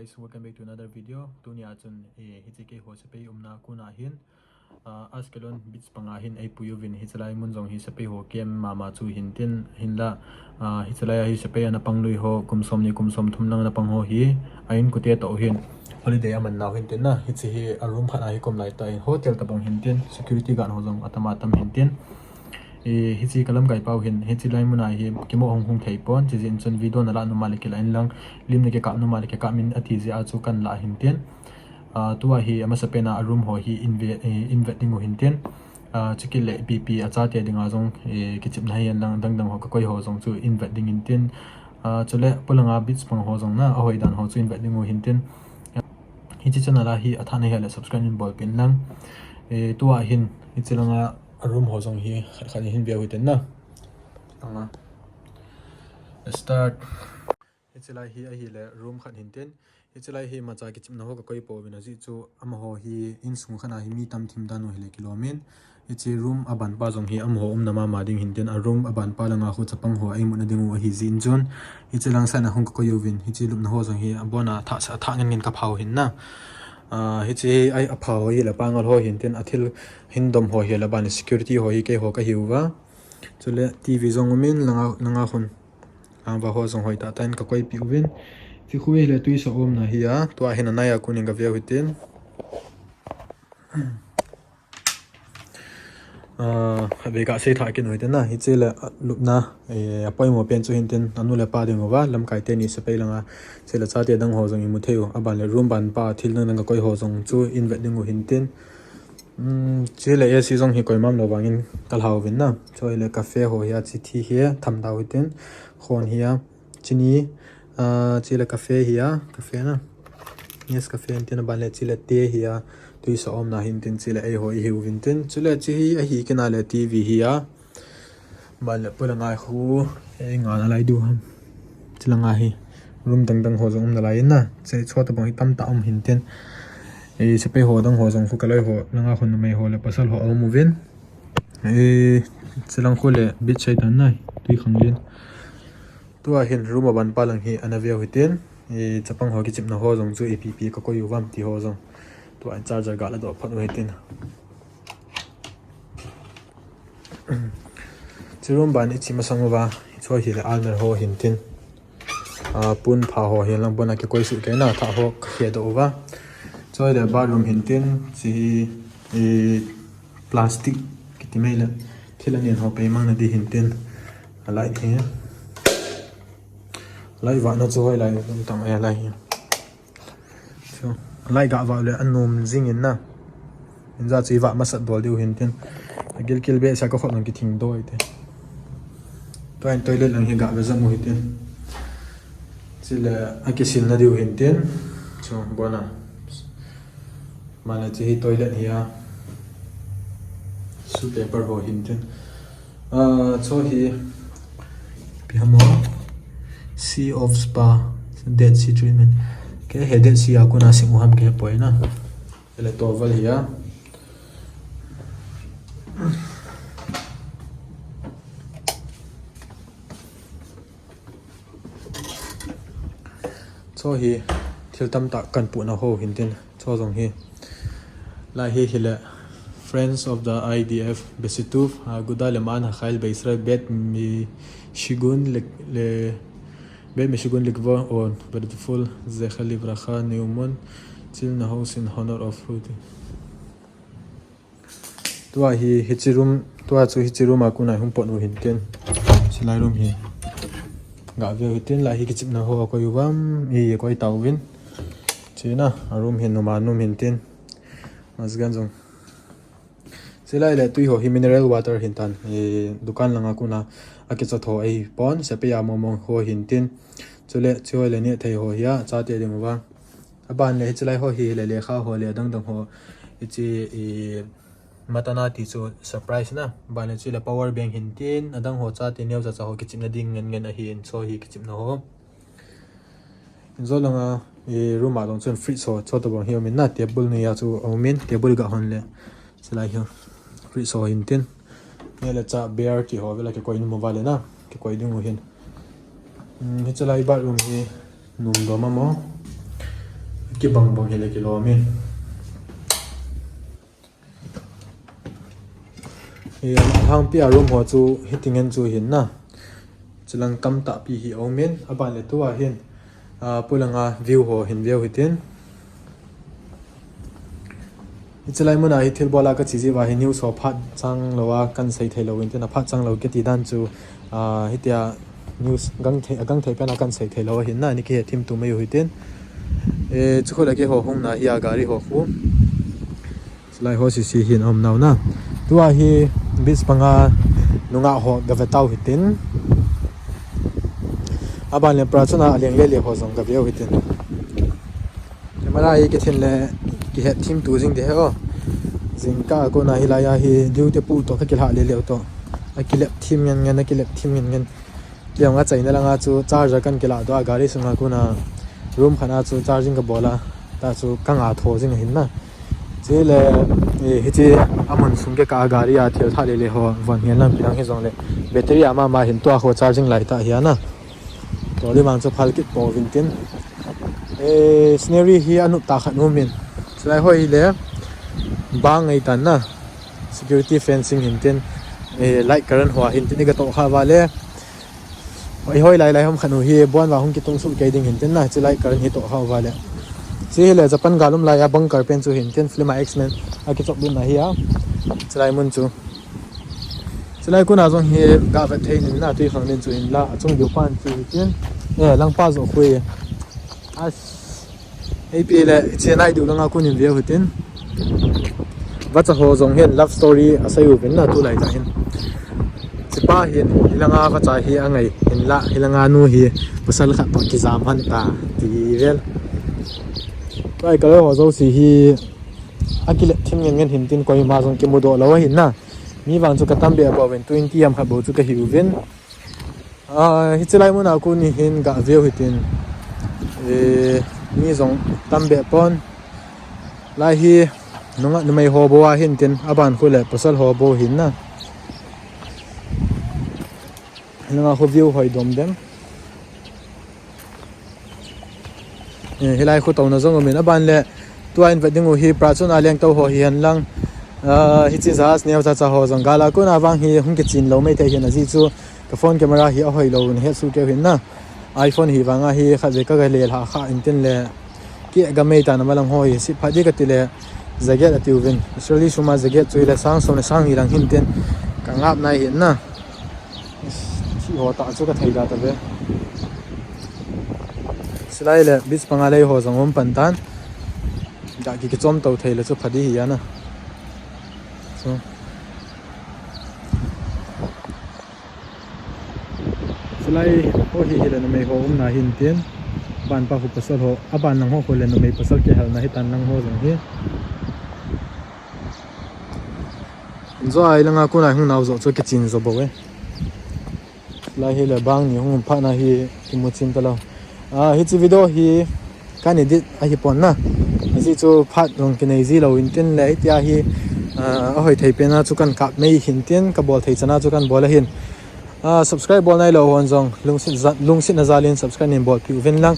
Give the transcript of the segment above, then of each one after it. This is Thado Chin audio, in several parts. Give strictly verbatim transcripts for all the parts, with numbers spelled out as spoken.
Guys, welcome back to another video. Tunia chun, eh, hiche keiho sepai umna kona hin, ah, Ashkelon Beach panga hin eipui uvin, hiche lai mun jong hi sepai ho kem mama chu hintin, hinla, ah, hiche lai a hi sepai ana pang lui ho, kum som ni kum som thum lang ana pang ho hi, a inkote toh hin holiday aman nau hintin na, hiche hi a room khat a hi kum lai tah in hotel tabang hintin, security guard ho jong atam atam hintin. Eh, hiche ka lamkai pau hin, hiche lai muna hi kimo hung hung thei pon, chujeh chun video na la nom a le kila in lang, lim na kikap nom a le kikap in ati jeh a chu kan la hintin. Ah, tua hi amasapen a room ho hi in ve, eh, in vet ding u hintin. Ah, chukit le ipi ipi achate dinga jong, eh, kichepna hihen lang dang dang ho kakoi ho jong chu in vet ding hintin. Ah, chule polanga beach pang ho jong na, ahoi dan ho chu in vet ding u hintin. Hiche channel a hi athah nahi le subscribe in bolpeh in lang. Eh, tua hin, hiche langa a room ho jong hi khat khat hin veu hitin na. Langa. Let's start. Hiche lai hi ahile room khat hintin. Hiche lai hi imacha kichepna ho kakoi pouvin ajeh chu amaho hi insung khat a hi mi tam thim dan u hile kilom in. Hiche room aban pa jong hi amaho umna mama ding hintin, a room aban pa langa khu chapang ho eimutna ding u ahi jeh in chun. Hiche lang side a hung kakoi uvin, hiche lupna ho jong hi abona athah, athah ngen ngen kapha u hin na. Ah, hiche hi apha ho hi le pangal ho hintin, athil hin dom ho hi le ban security ho hi keiho kahiuva. Chule TV jong umin langa, langa khun. Langa ho jong hoitah tah in kakoipeh uvin. Hiche khu hi le tuisa umna hi a, tua hin anai a konin kaveu hitin. Ah, ave kasei thah kit u hitin na, hiche le, ah, lupna, eh, apoimo pen chu hintin, anu le apa ding uva, lamkai teni sepai langa, chule chate dang ho jong imu thei u, aban le room ban pa, thil dang dang kakoi ho jong chu in vet ding u hintin. Hmm, chule AC jong hi koimam lou vangin kalha uvin na, chule cafe ho hi a, hiche thi hi tham tau hitin, khon hi a, chini, ah, chule cafe hi a, cafe na. Yes, cafe hintin aban le chule te hi a, tuisa umna hintin chule eiho ihiuvin tin. Chule hiche hi ahi kit a le TV hi a. Aban le polanga khu, eh, nga nalai diu ham. Hiche langa hi room dang dang ho jong um nalai in na. Hiche chua tabang hi tamtah um hintin. Eh, sepai ho dang ho jong khu kaloi ho, langa khu numei ho le pasal ho aum uvin. Eh, hiche lang khu le beach side a na, tui khanglen. Tua hin room aban pa lang hi ana veu hitin, eh, chapang ho kichepna ho jong chu ipi ipi kakoi uvam ti ho jong. Tua in charger gala doh phat u hitin. Hiche room ban iche masang uva, hiche hi le almirah ho hintin. Ah, pon pha ho hi lang bona kikoi suh kei na, athah ho kakhe doh uva. Hiche le bathroom hintin, hiche hi, eh, plastic kiti mai le. Thil anen ho peimang na di hintin. A light hi. Light vahna chu hoilai um tam e, light hi. So, light gah vah le anom jing in na. Inja chu ivah masat dol diu hintin. Agilkel behseh a kakhut nung kithing doi te. Tua in toilet lang hi gah ve jam u hitin. Chule akisilna diu hintin. So, bona. Mala hiche hi toilet hi a. Su paper ho hintin. Ah, hiche hi ipi ham o. Sea of Spa, Dead Sea Treatment. Kahe Dead Sea a kona sing u ham kahe poi na. Chule towel hi a. Hiche hi thil tamtah kan puhna ho hintin, hiche jong hi. Lai hi hile Friends of the I D F, Besituf, Aguda Leman Hakhayil Beisrai, Bet Mishigun le, le, Bet Mishigun Likvo on Verdful, Zecher Livracha, Newmont, Chil Nahos in honor of Ruth. Tua hi, hiche room, tua chu hiche room a kona hung pot u hintin. Hiche lai room hi. Gah veu hitin, lai hi kichepna ho akoi uvam, i akoi tauvin. Hiche na, a room hi numa nom hintin. Masgan jong. Hiche lai le tui ho hi mineral water hintan. I dukan langa kona akichot ho ahi pon, sepai a mong mong ho hintin. Chule, hiche ho le neh thei ho hi a, chate ding uva. Aban le hiche lai ho hi le lekha ho le adang dang ho. Hiche i matana ti chu surprise na. Aban le hiche le power bank hintin, adang ho chate neocha cha ho kichepna ding ngen ngen ahin, hiche hi kichepna ho. Injo langa, i room a jong chun fridge ho, hiche tabang hi umin na, table ni a chu umin, table gah hon le. Hiche lai hi fridge ho hintin. Neh le chah beer ti ho vela kikoi nom uva le na, kikoi ding u hin. Hmm, hiche lai bathroom hi nom dom a mo. kibang bang hile kilom in. E, alhangpi a room ho chu hitin ngen chu hin na. Chulang tamtah pi hi aum in, aban le tua hin, a, polanga view ho hin view hitin. Hichelai muna hi thilbol a kache jiu va hi news ho phat chang lou a kan sei thei lou in tin, a phat chang lou kiti dan chu, a, hitia news gang thei, a gang thei pen a kan sei thei lou ahin na, ni kihe thim tu mai u hitin. E, chu khu le keiho hung na hi a gari ho khu. Chulai ho sisi hin aum nau na. Tua hi beach panga nungah ho gave tau hitin. Aban le pra chuna aleng le le ho jong gave u hitin. Camera hi kithin le kihet thim tu jing de he o. Jingkah a kona hilai a hi duty pu to ka kilha le le to. A kilep thim ngen ngen, a kilep thim ngen ngen. Kei jong a chaina langa chu charger kan kilah doh a, gari sunga kona room khat a chu charging ka bol a, ta chu ka nga tho jing ahin na. Chule, e, hiche amun sung kikah a gari a thil thah le le ho von hian lang pi lang hi jong le battery a mama hin tua ho charging lai ta hi a na. Toli mang chu phal kit po vin tin. E, scenery hi anop ta khat um in. Chulai ho hi le bang ngai tan na. Security fencing hin tin. E, light current ho hin tin i ka to kha va le. Hoi, hoi lai lai hom khat u hi bon va hung kitung suh kei ding hin tin na, chulai current hi to hau va le. Chi hi le Japan gal um lai a bunker pen chu hin tin, film a X-Men a kichop lut na hi a. Chulai mun chu. Chulai kona jong hi ga vet thei nin na, tui khang nin chu hin la, a chung diu pan chu hin tin. E, lang pa jo khui. As. Ei pi le, hiche nai diu langa kun in veu hitin. Vacha ho jong hin love story asei uvin na tulai ta hin. Chipa hin, hilanga vacha hi angai, hinla, hilanga nu hi pasal khat toh kijam han ta, ti vel. Tua hi ka loi ho jouse hi, akilep thim ngen ngen hin tin koima jong kimudoh lou ahin na. Mi vang chu ka tam be a bou vin, twenty am khat bou chu ka hi uvin. Ah, hiche lai muna kuni hin ga veu hitin, eh, mi jong tam be pon. Lai hi nunga numei ho bou ahin tin, aban khu le pasal ho bou hin na. Nunga khu view hoi dom dem. Eh, hilai khu touna jong umin aban le tua in vet ding u hi pra chun a leng to ho hi hen lang. Ah, hiche jahaj neo cha cha ho jong gala kona vang hi hung kichin lou mai thei hin ajeh chu ka phone camera hi ahoi lou in het su keu hin na. iPhone hi vanga hi khat ve ka ga le lha kha in tin le ki ga mai ta na malang ho hi si pha di ka ti le jacket ati uvin. Israeli suma jacket chu le sang som le sang ni lang hin tin ka ngap nai hin na. Thi ho ta chu ka thei da ta ve. Silai le beach panga lei ho jong um pan tan. Da ki kichom to thei le chu pha di hi ana. So. Silai ho hi hi le numei ho um na hin tin. Ban pa khu pasal ho, aban lang ho khu le numei pasal kihel na hi tan lang ho jong hi. Enjoy langa kona hung nau jo chu kichin jo bou e. Lai hi le bang ni hung pha na hi kimu chin ta lou. Ah, hiche video hi kan edit ahi pon na. Ajeh chu phat jong kinei ji lou in tin le hitia hi, ah, ahoi thei pen a chu kan kap mai hin tin ka bol thei chan a chu kan bol ahin. Ah, subscribe bol nai lou hon jong lungset ja-, lungset na jal in subscribe nin bol pi uvin lang.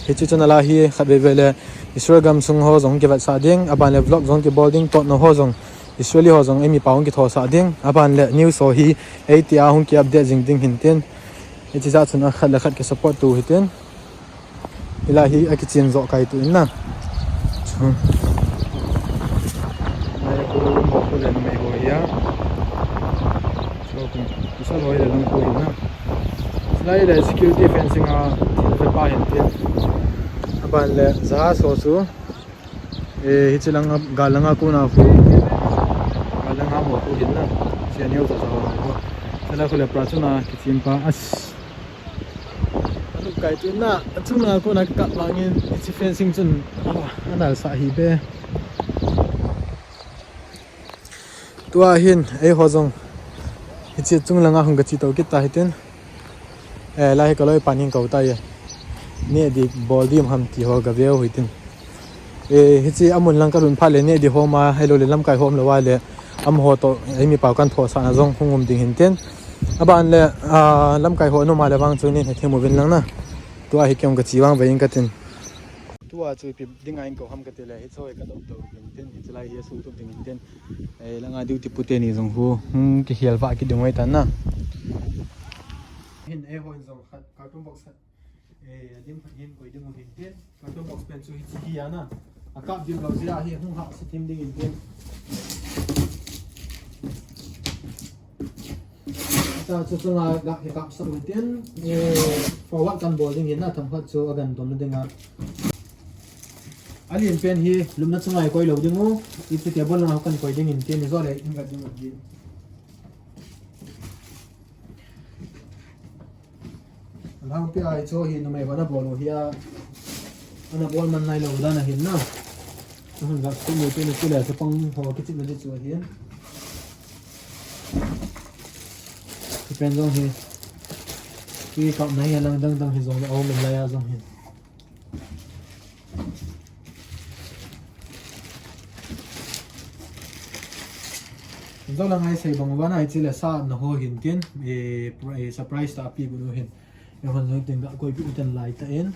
Hiche channel a hi khat ve ve le Israel gam sung ho jong kivat sa ding, aban le vlog jong kibol ding, tot na ho jong Israeli ho jong ei mi pa hung kitho sa ding, aban le news ho hi ei ti a hung ki update jing ding hin tin. Ei ti ja chun a khat le khat ki support tu hi tin. Hilai hi a kichin jo kai tu in na. Chu. Lai ko mo ko le mai ho ya. So ko sa lo le long ko na. Lai le security fencing a thil ve pa hin tin. Aban le jahaj ho chu. Eh, hiche langa, gal langa kona khu. Gal langa mo khu hin na. Hiche neo cha cha ho. Chala khu le pra chuna kichin pa as. Anu kai tu na, achunga kona ka kap vangin, hiche fencing chun, ah, anal sa hi be. Tua hin, ei ho jong. Hiche chung langa hung ka chi to kit ta hitin. Eh, lai hi ka loi pan hin kou ta ye. Neh di bol di ham ti ho ka veu hitin. Eh, hiche amun lang ka lhun phat le neh di hom a, helou le lamkai hom lou a le, amaho toh, ei mi pau kan tho sa na jong hung um ding hin tin. Aban le, ah, lamkai ho numa le vang chu nin he thim uvin lang na. Tua hi kei hung ka chi vang ve in ka tin. Tua chu ipi dinga in kou ham kati le, hiche hi ka dop tou ding tin, hiche lai hi a sutup ding in tin. Eh, langa duty pu teni jong hu, hmm, kihel va kiding wai tan na. Hin eh, hon jong khat, carton box khat. Eh, adim khat hin koi ding u hin tin. Carton box pen chu hiche hi a na. Akap dim lou jeh a hi hung hah se thim ding in tin. Tua chu chunga ga hi kap sah u tin. Eh, forward kan bol ding hin na, themkhat chu agan don ding a. Alen pen hi lupna chunga i koi lou ding u. Hiche table langa kan koi ding in tin, hijo le in gat ding u hin. Alhangpi a hiche hi numei ho ana bol u hi a, ana bol man nailou dan ahin na. Ahung gat chu numei pen chu le chapang ho kichepna di chu ahin. Hiche pen jong hi. Tui kapna hi alang dang dang hi jong le aum in lai a jong hi. Jong lang ai sei bang uva na hiche le sa na ho hin tin, eh, pr-, eh, surprise tah a pi gu nu hin. Eh, hon jong tin ga koi pi u ten lai tah in.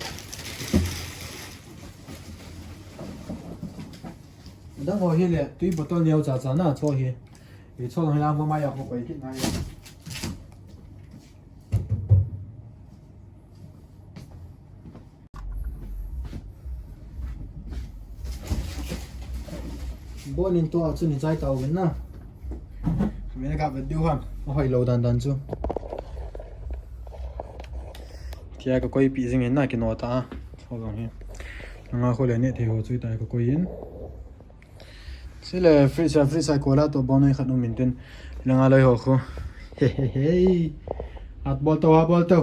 Dang ho hi le tui bottle neo cha cha na chu hi. Eh, chu lang hi lang ma mai a ho koi kit nai. Bon in tua chu ni chai tau vin na. Min ka vet diu ham. Ahoi lou dan dan chu. Tia ka koi pi jing in na kino ta. Ho jong hi. Nga kho le ne thei ho chu ta ka koi in. Chule fridge a, fridge a kola to bon noi khat um in tin. Langa loi ho khu. He he he. At bol to, at bol to.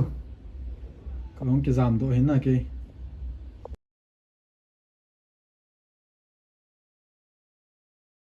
Ka long kijam doh hin na kei.